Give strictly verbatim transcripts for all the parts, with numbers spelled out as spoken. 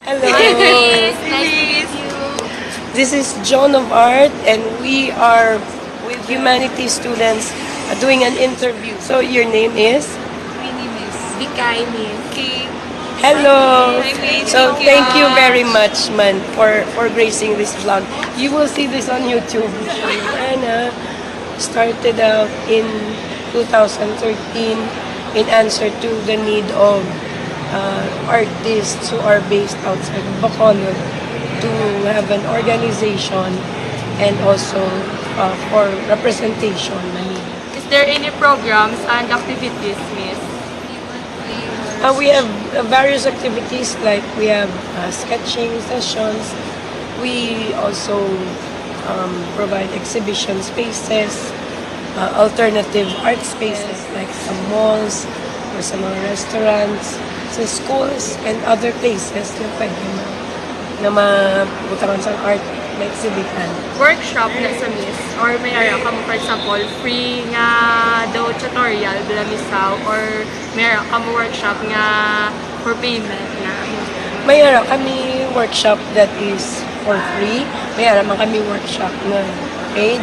Hello. Hi, Miss. Nice to meet you. This is Joan of Art, and we are with humanities students, uh, doing an interview. So your name is? My name is Bikay, Miss. Hello. Hi, Miss. So thank you very much, man, for, for gracing this vlog. You will see this on YouTube. Anna started out in two thousand thirteen in answer to the need of, uh, artists who are based outside of Bacolod to have an organization and also, uh, for representation. Is there any programs and activities, Miss? Uh, we have, uh, various activities, like we have, uh, sketching sessions. We also, um, provide exhibition spaces, uh, alternative art spaces like sa malls or sa mga restaurants, sa schools and other places na pwede ma na mabutangan sa art na exhibitan. Workshop na sa Miss? Or may ara kamo, for example, free nga daw tutorial bala misaw, or may ara kamo workshop nga for payment na? May ara kami workshop that is for free. May ara man kami workshop nga paid.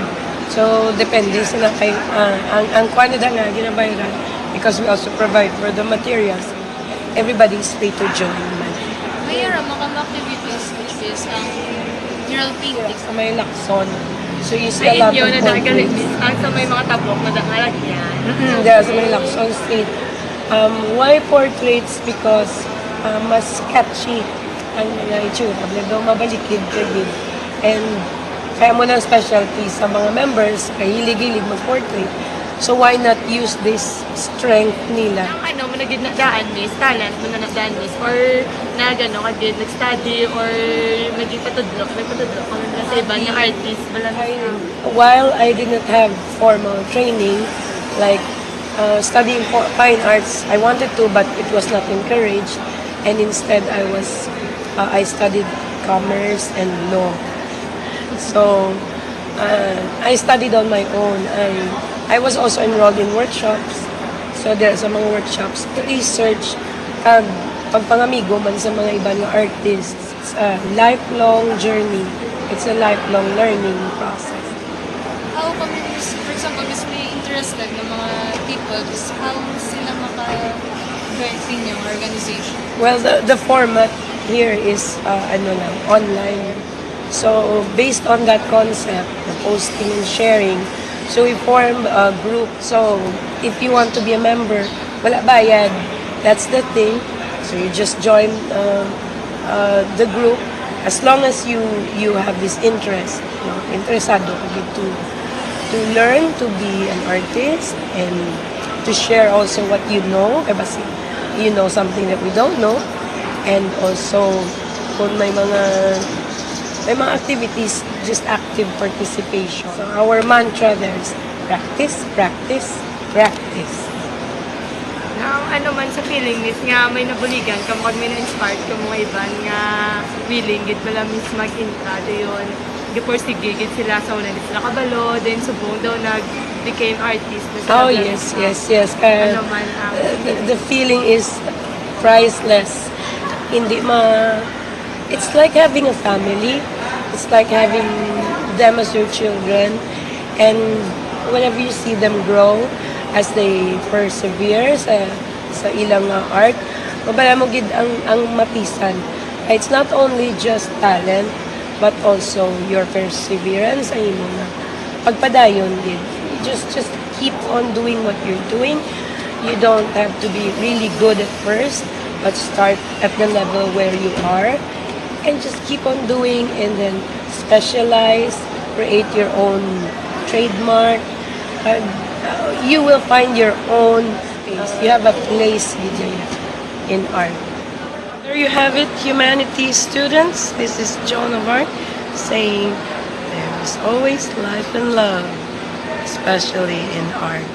So, depende sila kay, ah, ang, ang kwan na nga ginabayaran, because we also provide for the materials. Everybody is free to join man. May ara man kami activities, which is ang mural painting. Sa may Lacson. So, you see a lot Ayun of yun, na nagalit, portraits. Miss. Ang sa may mga tabok na dangalag yan. Mm, there sa may Lacson Street. Um, why portraits? Because, uh, mas sketchy ang mga itsura. Although mabalikid ka gid. And kaya mo ng specialty sa mga members, kahilig-hilig mag-portrait. So why not use this strength nila? Ang ano mo na gid na daan, Miss? Talent mo na na daan, Miss? Or nagano ka gid, nag-study, or nagpatudlo, nagpatudlo ka man sa iban nga artist, bala, Miss? While I did not have formal training, like, uh, studying for fine arts, I wanted to, but it was not encouraged. And instead, I was, uh, I studied commerce and law. So, uh, I studied on my own. I, I was also enrolled in workshops. So, there sa mga workshops, research, kag pagpangamigo man sa mga iban nga artists. It's a lifelong journey. It's a lifelong learning process. How kami, Miss, for example, Miss, may interested nga mga people, Miss, how sila maka-join sa inyong organization? Well, the, the format here is, uh, ano lang, online. So, based on that concept, the posting and sharing, so we formed a group. So, if you want to be a member, wala bayad. That's the thing. So, you just join, um, uh, the group as long as you you have this interest. No? Interesado ka gid to, to learn to be an artist and to share also what you know. Kay basi you know something that we don't know. And also, kung may mga, may mga activities, just active participation. So, our mantra there is practice, practice, practice. Ang ano man sa feeling, Miss, nga may nabuligan kamo kag may na-inspired kamo nga iban nga willing gid bala, Miss, mag-intra dayon. Gipursige gid sila sa una, di sila kabalo, then subong daw nag-became artist na sila. Oh, Bala, yes, Miss, yes, yes. Kaya ano man ang the, the feeling is priceless. Hindi ma... It's like having a family. It's like having them as your children. And whenever you see them grow, as they persevere sa, sa ilang, uh, art, mabala mo gid ang, ang matisan. It's not only just talent, but also your perseverance, ang imo nga pagpadayon gid. Just, just keep on doing what you're doing. You don't have to be really good at first, but start at the level where you are. And just keep on doing, and then specialize, create your own trademark. And, uh, you will find your own space. You have a place gid in art. There you have it, humanities students. This is Joan of Arc saying, "There is always life and love, especially in art."